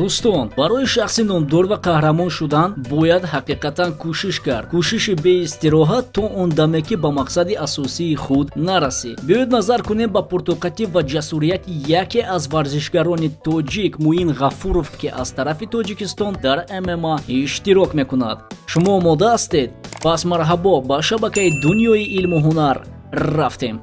Дӯстон, барои шахси номдор ва қаҳрамон шудан бояд ҳақиқатан кӯшиш кард. Кӯшиши беистироҳат то он даме, ки ба мақсади асосии худ нарасӣ. Биёед назар кунем ба пуртоқатӣ ва ҷасурияти яке аз варзишгарони тоҷик Муин Ғафуров, ки аз тарафи Тоҷикистон дар ММА иштирок мекунад. Шумо омода ҳастед? Пас марҳабо ба шабакаи Дунёи илму ҳунар рафтем.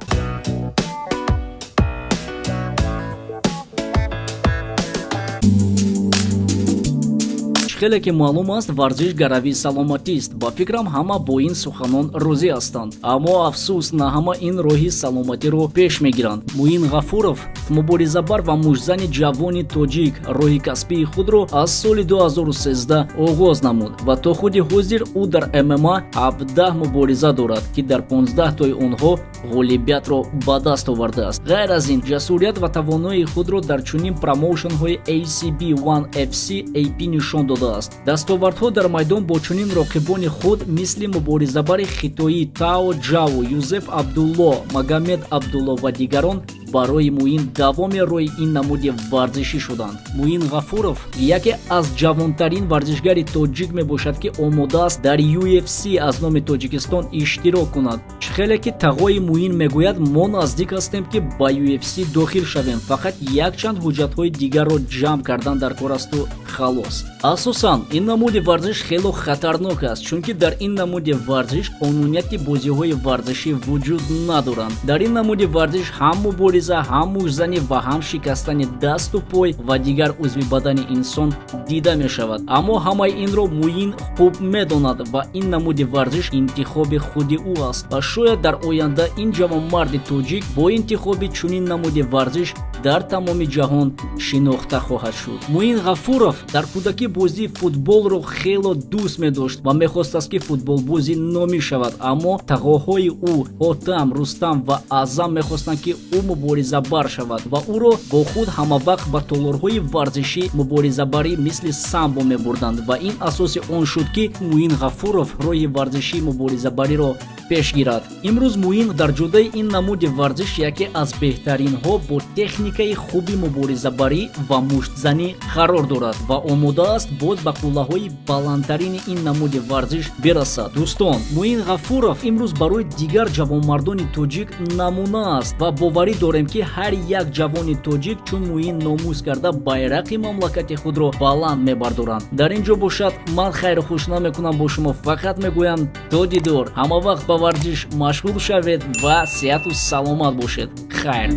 Хеле ки маълум аст, варзиш гарави саломатист. Ба фикрам, ҳама бо ин суханон розӣ ҳастанд. Аммо афсӯс, на ҳама ин роҳи саломатиро пеш мегиранд. Муин Ғафуров, муборизабар ва муштзани ҷавони тоҷик, роҳи касбии худро аз соли 2013 оғоз намуд ва то худи ҳозир ӯ дар ММА 17 мубориза дорад, ки дар 15 тои онҳо ғолибиятро ба даст овардааст. Ғайр аз ин, ҷасурият ва тавоноии худро дар чунин промоушнҳои ACB, One FC, AP нишон додааст. Дастовардҳо дар майдон бо чунин роқибони худ мисли муборизабари хитоӣ Тао Ҷао, Юзеф Абдулло, Магомед Абдулло ва дигарон барои Муин давоми роҳи ин намуди варзишӣ шуданд. Муин Ғафуров яке аз ҷавонтарин варзишгари тоҷик мебошад, ки омода аст дар UFC аз номи Тоҷикистон иштирок кунад. Чӣ хеле ки тағои Муин мегӯяд, мо наздик ҳастем, ки ба UFC дохил шавем, фақат якчанд ҳуҷҷатҳои дигарро ҷамъ кардан дар кор асту халос. Асосан ин намуди варзиш хело хатарнок аст, чунки дар ин намуди варзиш қонунияти бозиҳои варзишӣ вуҷуд надоранд. Дар ин намуди варзиш ҳам мубориза, ҳам муштзанӣ ва ҳам шикастани дасту пой ва дигар узви бадани инсон дида мешавад. Аммо ҳамаи инро Муин хуб медонад ва ин намуди варзиш интихоби худи ӯ аст ва шояд дар оянда ин ҷавонмарди тоҷик бо интихоби чунин намуди варзиш дар тамоми ҷаҳон шинохта хоҳад шуд. Муин Ғафуров дар кӯдакӣ бозии футболро хело дӯст медошт ва мехостааст, ки футболбози номӣ шавад, аммо тағоҳои ӯ Ҳотам, Рустам ва Аъзам мехостанд, ки ӯ муборизабар шавад ва ӯро бо худ ҳамавақт ба толорҳои варзишӣ муборизабарӣ мисли самбо мебурданд ва ин асоси он шуд, ки Муин Ғафуров роҳи варзишии муборизабариро пеш гирад. Имрӯз Муин дар ҷодаи ин намуди варзиш яке аз беҳтаринҳо бо техникаи хуби муборизабарӣ ва муштзанӣ қарор дорад ва омода аст боз ба қуллаҳои баландтарини ин намуди варзиш бирасад. Дӯстон, Муин Ғафуров имрӯз барои дигар ҷавонмардони тоҷик намуна аст ва боварӣ дорем, ки ҳар як ҷавони тоҷик чун Муин номус карда байрақи мамлакати худро баланд мебардоранд. Дар ин ҷо бошад, ман хайру хуш намекунам бо шумо, фақат мегӯям то дидор. Ҳама вақт ба варзиш машғул шавед ва сеҳату саломат бошед. Хайр.